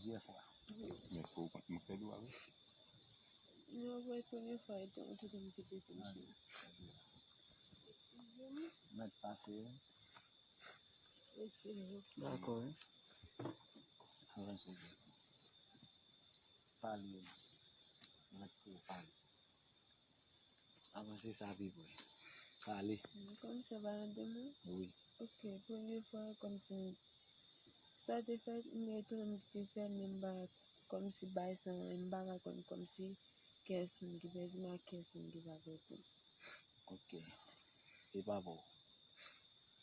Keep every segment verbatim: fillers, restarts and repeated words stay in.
Plizyè fwa. Men fò w konn mwen fè dwa wi. Non, mwen premye fwa e te yon tout moun ki te konn. Mèt pase. Dakò wi. Avanse. Pale. Mèt pou pale. Avanse sa pi pre. Pale. Kòmsi w pa nan de mwa? Wi. Ok, premye fwa kòmsi sa te fèt, m etone m te fè, men m pa kòmsi bay sa, m pa ka konn kòmsi kiyès moun ki pèdi m ak kiyès moun ki pa pèdi m. Ok. E papa w?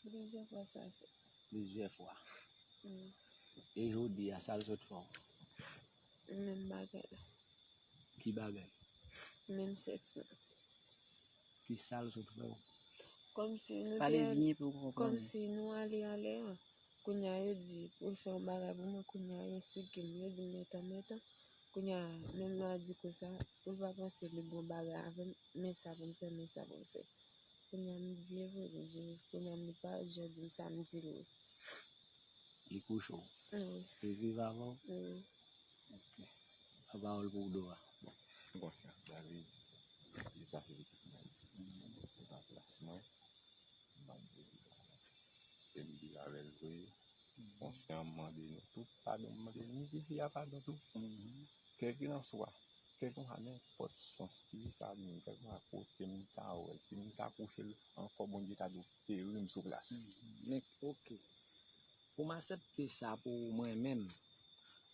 Plizyè fwa sa fèt. Plizyè fwa. Wi. E jodi a, sa l sot fè w? Menm bagay la. Ki bagay? Menm sèks la. Ki sa l sot fè w? Kòmsi nou te al, kòmsi nou ale anlè a. Kounye a yo di pou l fè yon bagay pou mwen, kounye a yo sigi m, yo di m metan, metan. Kounye a, menm lè a di konsa, pou l pa panse li gen yon bagay avè m, men sa pou m fè, men sa pou m fè. Kounye a m di e vre, li di, kounye a m li pa jan di m sa m di l wi. Li kouche w? Wi. Li viv avè w? Wi. Ok. Lapawòl pou Dora. Bon, m konsyan, David, li pase pitit mwen. Se pa plas mwen. M pa vle viv avè l. E m viv avè l vre. Konsyan, m mande nou tout padon, m mande nou, m di fi a padon tou. Kèlkelanswa, kèlkelanswa nenpòt sans, ki sa li ye, kèlkelanswa kote m ta wè l, si m ta kouche l ankò, Bondye ta dwe feri m sou plas. Men, ok. Pou m aksepte sa pou mwen menm,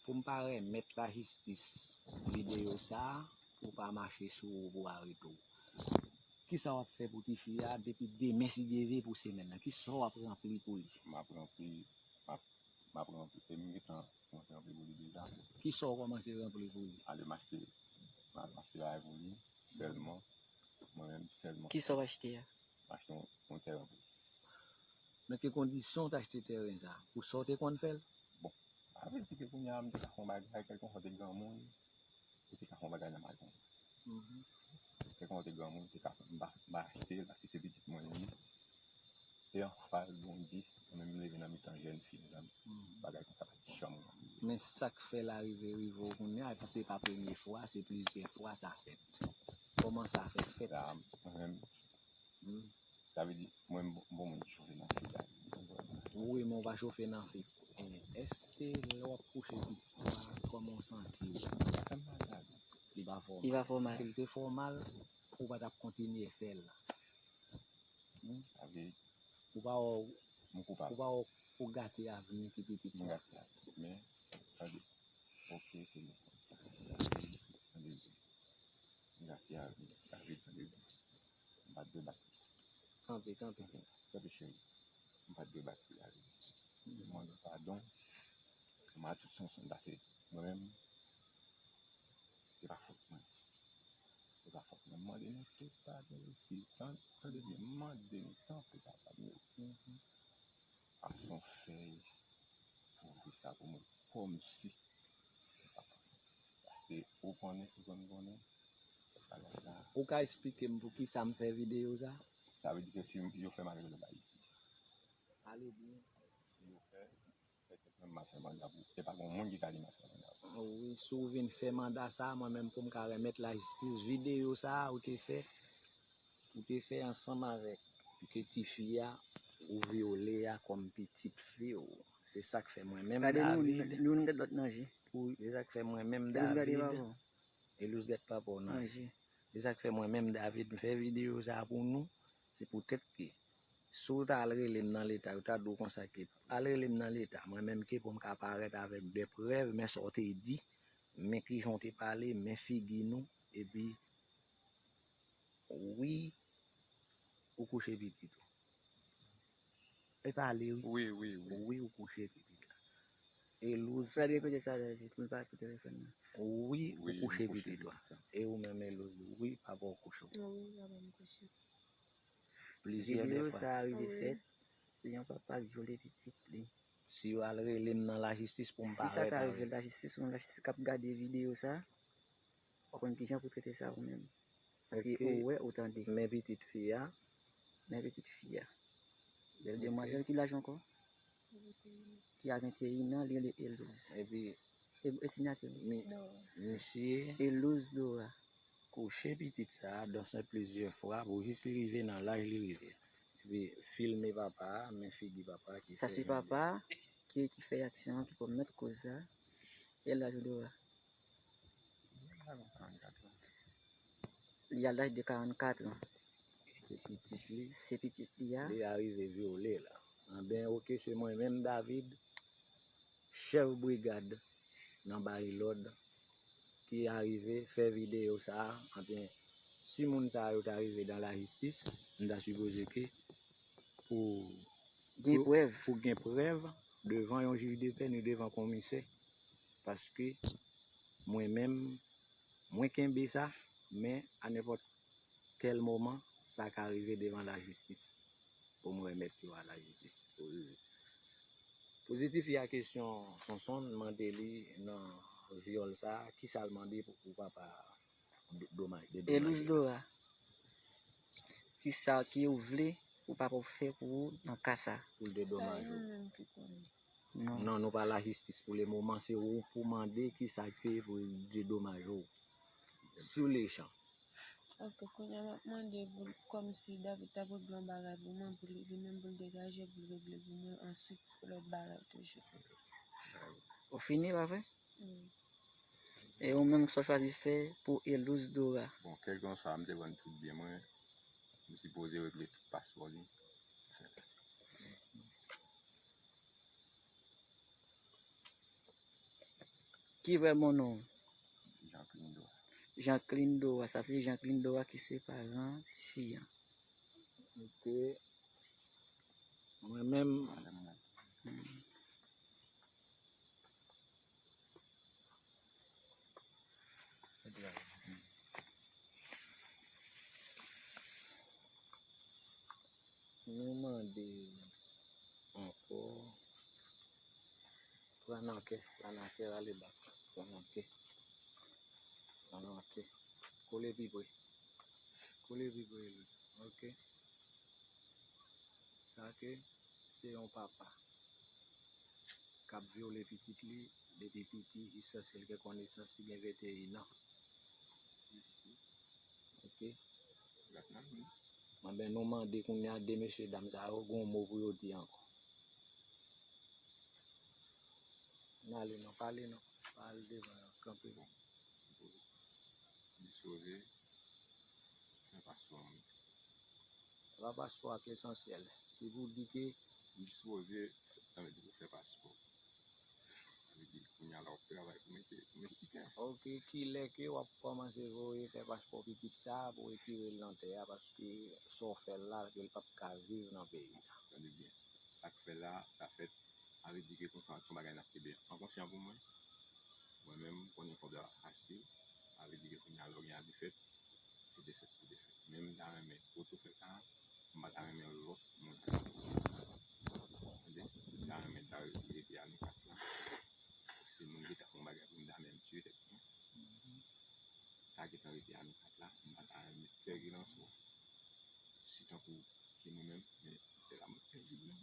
pou m pa remèt lajistis videyo sa a, pou pa mache sou ou, pou arete w. Kisa w ap fè pou tifi a depi demen, si Dye vle, pou semèn nan? Kisa w ap ranpli pou li? M ap ranpli, m ap, m ap ranpli. E m gentan kòmanse ranpli pou li deja. Kisa w kòmanse ranpli pou li? Ale m achte, m al achte bagay pou li, sèlman, mwen menm, sèlman. Kisa w achte a? M achte yon, yon tèren pou li. Nan ki kondisyon w t achte tèren sa a? Pou sa w te konn fè l? Bon, sa vle di ke kounye a m te ka fè yon bagay, kèlkeswa te granmoun, ou te ka fè yon bagay nan maten. Kèlkeswa te granmoun, ou te ka fè, m pa, m pa achte l paske se pitit mwen li ye. E anfas Bondye, mwen menm m leve nan mitan jèn fi, mezanmi. Bagay konsa pa t janm rive. Men sa k fè l arive, rive w kounye a, epi se pa premye fwa, se plizyè fwa sa fèt. Kòman sa fè fèt? Sa, mwen menm, sa vle di, mwen, m bon, m bon moun ki chonje nan fidèl. Wi, men w pa chofe nan fi. Èske lè w ap kouche pitit la, kòman w santi w? Li pa fè w mal. Li pa fè w mal. Si l te fè w mal, ou pa t ap kontinye fè l. Hmm, sa vle di, ou pa wè, m koupab, ou pa wè ou gate avni ti pitit la. M gate avni. Men, tande. Ok, se bon. Tande. Tande. M gate avni. Sa vle di, tande. M pa t dwe bat li. Kanpe, kanpe. Kanpe, cheri. M pa t dwe bat li la. M mande w padon. M a tout sans m pase. Mwen menm, se pa fòt mwen. Se pa fòt mwen. M mande nou tout padon, eskiz. Tan-, tande byen, m mande nou, tanpri, papa m yo. Pase yon fèy pou ouvri sa pou mwen. Kòmsi se pa fòt mwen. Paske ou konnen, ou konn konnen, bagay sa. Ou ka eksplike m poukisa m fè videyo sa? Sa vle di ke si yo fè m al rele bay isit. Ale byen. Si yo fè, petèt menm m ap fè manda pou, se pa gen moun ki ka di m ap fè manda pou. Wi, si w vin fè manda sa, mwen menm pou m ka remèt lajistis videyo sa a ou te fè, ou te fè ansanm avèk ke tifi a ou vyole a kòm pitit fi w. Se sa k fè mwen menm David. Gade nou, nou, nou gade lòt nan je. Wi, se sa k fè mwen menm David. Elouz gade papa w nan je. Se sa k fè mwen menm David, m fè videyo sa a pou nou. Se poutèt ke si w ta al rele m nan leta, yo ta di w konsa ke al rele m nan leta, mwen menm ke pou m ka parèt avèk de prèv, men sa w te di, men kijan w te pale, men figi nou, epi wi, ou kouche pitit ou. E pale wi. Wi, wi, wi. Wi, ou kouche pitit la. Elouz. Fè repete sa David, pou l pa kite telefòn nan. Wi, ou kouche pitit la. E ou menm Elouz, wi, papa w kouche w. Wi, papa m kouche. Plizyè fwa. Videyo sa a rive fèt, se yon papa k vyole pitit li. Si yo al rele m nan lajistis pou m parèt avèk. Si sa ta rive lajistis, ou menm lajistis k ap gade videyo sa a, w ap konn kijan pou trete sa ou menm. Paske ou wè, ou tande. Men pitit fi a. Men pitit fi a. Bèl demwazèl ki laj ankò? Ki a venteyen an, li rele Elouz. Epi, E, e siyati li. Misye Elouz Dora. Kouche pitit sa a danse plizyè fwa pou jis li rive nan laj li rive. Epi filme papa a, men figi papa a ki Sa se papa ki, ki fè aksyon an, ki komèt koz la. E laj Dora. Li a laj de karannkat an. Se pitit li. Se pitit li a. Li arive vyole la. Anben, oke, se mwen menm, David, chèf brigad nan Bay Lòd, ki arive fè videyo sa a. Anben, si moun sa yo ta rive dan lajistis, m ta sipoze ke pou Gen prèv. Pou gen prèv devan yon jij de pè ni devan komisè. Paske mwen menm, mwen kenbe sa, men a nenpòt kèl moman, sa ka rive devan lajistis. Pou m remèt yo a lajistis. Pozitif, y a kesyon Sonson mande li nan vyòl sa, kisa l mande pou, pou papa domaj, dedomaj. Elouz Dora, kisa ki ou vle pou papa w fè pou ou nan ka sa? Pou l dedomaj ou. Mwen menm ki konnen. Non. Non, nou pa lajistis pou le moman, se ou pou mande kisa ke pou l dedomaj ou. Sou lechan. Ok, kounye a m ap mande pou l, kòmsi David t ap regle yon bagay pou mwen, pou li, li menm pou l degaje, pou l regle pou mwen, answit lòt bagay toujou. Ou fini, pa vre? Wi. E ou menm, sa w chwazi fè pou Elouz Dora? Bon, kèlkanswa, m te konn tout byen mwen, m sipoze regle tout paspò li. Ki vrè bon non w? Jean Clindo. Jean Clindo a, sa se Jean Clindo a ki se paran fi an. Ok. Mwen menm, nou mande ankò. Pran nan kè, pran nan kè, rale bak. Pran nan kè. Pran nan kè. Kole pi pre. Kole pi pre, Elouz. Ok. Sa ke se yon papa k ap vyole pitit li depi piti jiskaske l gen konesans li gen venteyen an. Ok. Anben, nou mande kounye a de mesye dam sa yo gen yon mo pou yo di ankò. N ale non, pale non. Pale devan yo, kanpe. Dispoze fè paspò an. Se pa paspò a ki esansyèl. Se pou di ke Dispoze, sa vle di pou fè paspò. Sa vle di kounye a la w ap travay pou mete, pou mete tikè. Ok, kilè ke w ap kòmanse voye fè paspò pitit sa a pou retire l nan tè a, paske sa w fè l la, ke l p ap ka viv nan peyi a? Tande byen. Sa k fè la, sa fèt, sa vle di ke konsa, se yon bagay n ap kenbe ankonsyan pou mwen. Mwen menm, m konnen kòb la fasil. Sa vle di ke kounye a, lè w gen a defèt, se defèt pou defèt. Men m ta renmen, pou tou fè sa, m pa ta renmen lòt moun aji konsa. Tande? M ta renmen ta rete a nou kat la. Se moun ki ta fè yon bagay pou m ta menm tiye tèt mwen. Sa gentan rete a nou kat la, m pa ta renmen kè ki nan swa. Si tankou ki nou menm, men se la m ap pèdi nan.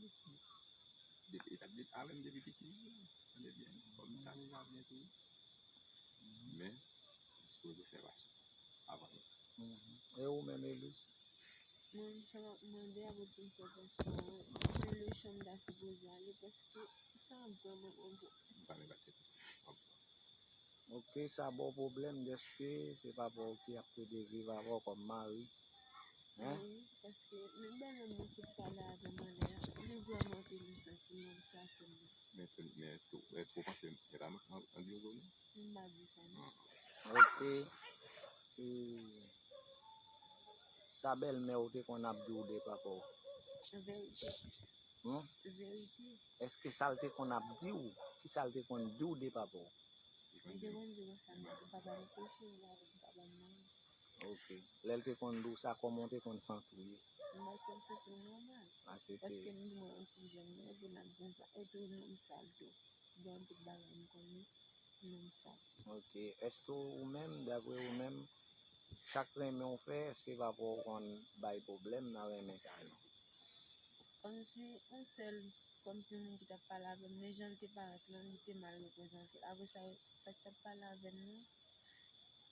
Depi, e t ap depi avè m depi piti. Tande byen, kòm m ta deja byen tou. Men, dispoze fè paspò avan nou. E ou menm, Elouz? Mwen, sa m ap mande a pou m fè paspò an, se le chanm ta sipoze ale, paske sa vrèman yon gwo. M pa negosye. Ok, sa ba w pwoblèm, dèske se papa w ki ap plede viv avè w kòm mari. Hein? Wi, paske menm bagay mwen fout pale avè m anlè a, li vrèman te gen santiman pou sa ke m. Men, men èske, èske w panse m, se pa mwen an, an di w non? M pa di sa non. Ok. E sa bèlmè w te konn ap di w de papa w? Verite. Hmm? Verite. Èske sa l te konn ap di w? Ki sa l te konn di w de papa w? Li te konn di konsa, m pa t ap reproche l avèk papa m nan. Ok. Lè l te konn di w sa, kòman w te konn santi w ye? M pa t konn santi m nòmal. Paske Paske m di mwen yon ti jèn mwen, epi m ap di konsa, epi nonm sal tou. Gen yon tout bagay m konnen, nonm sal. Ok. Èske ou menm, daprè ou menm, sa k renmen w fè, èske papa w konn bay pwoblèm nan renmen sa yo? Kòmsi yon sèl kòmsi moun ki t ap pale avè m, men jan l te parèt lan, li te mal reprezante l. Apre sa, sa k t ap pale avè m nan,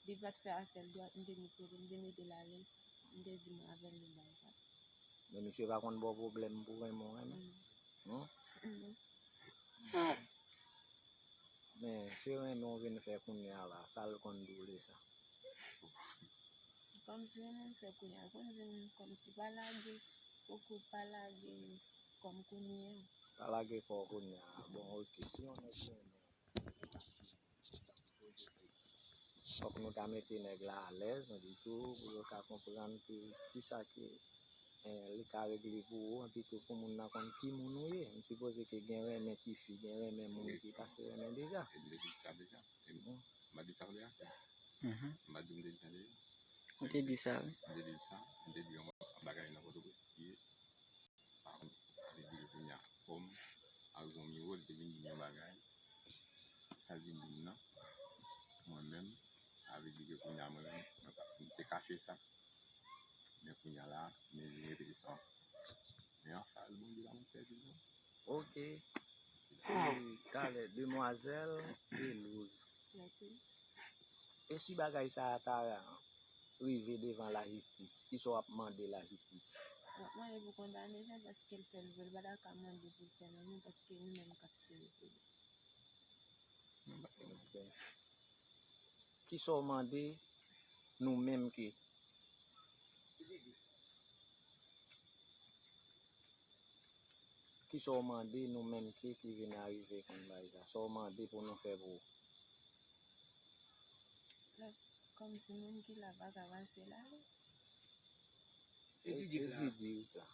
li pa t fè afè l dwat, m te mete l, m te mete l alèz, m te di mwen avè l, li bay sa. Men misye pa konn ba w pwoblèm pou renmen w renmen? Non. Non? Non. Men se renmen w vin fè kounye a la, sa l konn di w de sa? Kòmsi renmen m fè kounye a, konn di m kòmsi pa lage, poko pa lage kòm kounye a. Pa lage kò w kounye a. Bon, ok, si yon nèg renmen w, fòk nou ta mete nèg la alèz, ditou, pou yo ka konprann ke kisa ke, eh, li ka regle pou ou, epi tou pou moun nan konn ki moun ou ye. M sipoze ke gen renmen tifi, gen renmen moun ki pase renmen deja. E m te di sa deja. E m, m pa di sa deja. Mhm. M pa di m te di sa deja. Ou te di sa, wi. M te di sa, m te di yon bagay nan Pòtoprens ki ye. Pa konn, sa vle di ke kounye a, kòm ak Zanmi Rod te vin di m yon bagay, sa l vin di m nan, mwen menm, sa vle di ke kounye a, mwen menm, mwen pa, m te kache sa. Men kounye a la, men vin repete sa ankò. Men an faz, Bondye pa mwen pèdi non. Ok. E talè, demwazèl Elouz. E si bagay sa a ta rive devan lajistis, kisa w ap mande lajistis? M ap mande pou kondane Jean paske l fè l vre, l pa ta ka mande pou l fè l anyen paske nou menm k ap sere pou li. Kisa w mande nou menm ke Kisa w mande nou menm ke ki vin arive konn bagay sa? Sa w mande pou nou fè pou ou? Kòmsi moun ki la pa ka pase la. E ki di w la?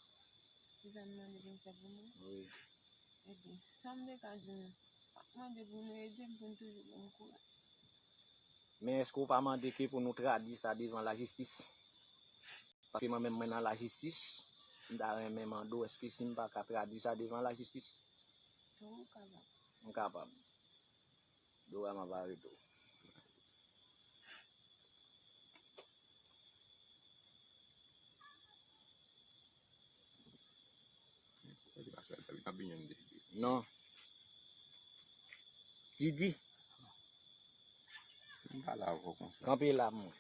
Kisa m mande pou m fè pou mwen? Wi. Ebyen, sa m te ka di nou, m ap mande pou nou ede m pou n toujou ban m kouraj. Men èske w pa mande ke pou nou tradui sa devan lajistis? Paske mwen menm mwen nan lajistis, m ta renmen mande w èske si m pa ka tradui sa devan lajistis? Wi, ou kapab. M kapab. Dora m ap arete w. Non. Didi. M pale avè w konsa. Kanpe la, mwen.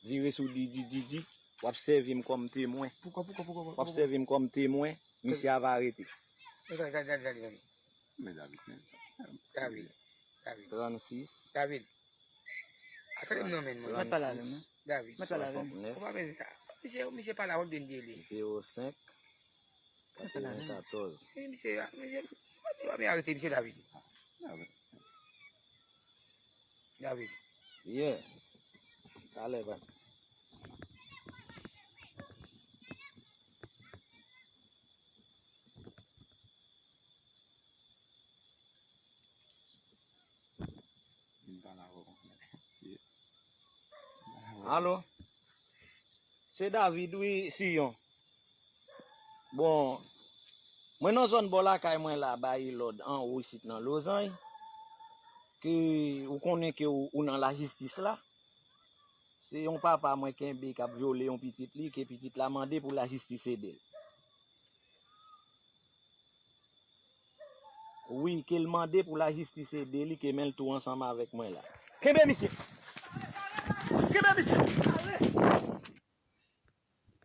Vire sou Didi, Didi. W ap sèvi m kòm temwen. Poukò, poukò, poukò, poukò? W ap sèvi m kòm temwen. Misye ava arete. Gade, gade, gade, gade, gade. Men David, men. David, David. Trannsis. David. Atande m non, men, mwen. Mwen pale avè m, non. David. Mwen pale avè m. Ou pa bezwen sa. Misye, misye pale avè m, m te di li. Zewo senk. Katreventkatòz. E misye, misye, misye pa vin arete misye David. David. Yeah. Talè, bra. Alo? Se David, wi, Siyon. Bon, mwen nan zòn bò lakay mwen la, bay lòd anwo isit nan Lozany, ke ou konnen ke ou, ou nan lajistis la. Se yon papa mwen kenbe k ap vyole yon pitit li, ke pitit la mande pou lajistis ede l. Wi, ke l mande pou lajistis ede li, ke men l tou ansanm avèk mwen la. Kenbe misye!